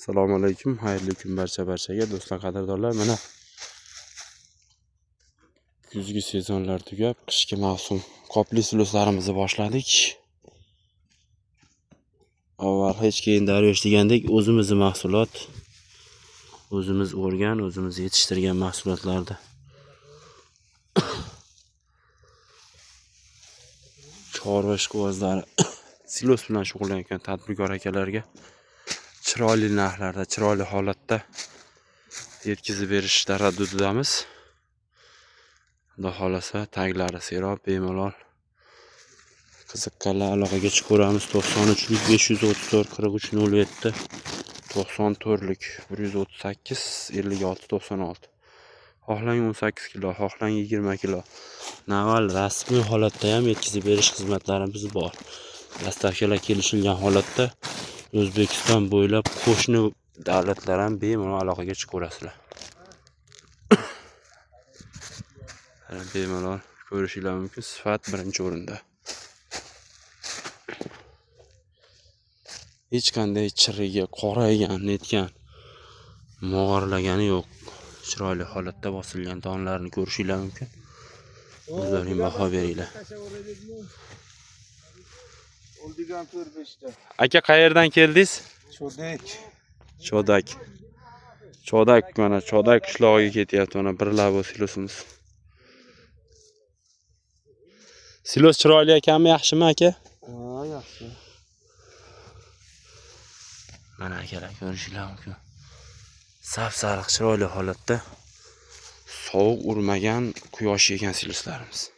Assalomu alaykum, xayrli kun barcha-barchaga, do'stlar, qadrdonlar. Mana kuzgi sezonlar tugab, qishki mavsum qopli siloslarimizni boshladik. Avval hech, keyin darvesh degandek, o'zimizni mahsulot, o'zimiz o'rgan, o'zimiz yetishtirgan mahsulotlarni chorva ishqibozlari, silos bilan shug'ullanayotgan tadbirkor akalarga chiroyli narxlarda, chiroyli holatda yetkazib berish taraddudidamiz. Xudo xohlasa, taglari serob, bemalol qiziqqanlar aloqaga chiqaveramiz. 93lik 534 43 07, 94lik 138 56 96. Xohlang 18 kilo, xohlang 20 kilo. Naval rasmiy holatda ham yetkazib berish xizmatlarimiz bor. Dastavkalar kelishilgan holatda O'zbekiston bo'ylab qo'shni davlatlar ham bemalol aloqaga chiqaverasizlar. Bemalol ko'rishinglar mumkin. Sifat birinchi o'rinda. Hech qanday chirigi, qoraygan, netgan, mog'orlagani yo'q. Chiroyli holatda bosilgan donlarni ko'rishinglar mumkin. O'zlaring baho beringlar. Oldigan 4-5'te. Aka, qayerdan keldingiz? Çodak. Chodak. Chodak, mana Chodak qishlog'iga ketyapti, mana bir labo silosimiz. Silos chiroyli ekanmi, yaxshimi aka? Ha, yaxshi. Mana akalar, ko'rishinglar mumkin. Sap-sariq chiroyli holatda, sovuq urmagan, quyosh yegan siloslarimiz.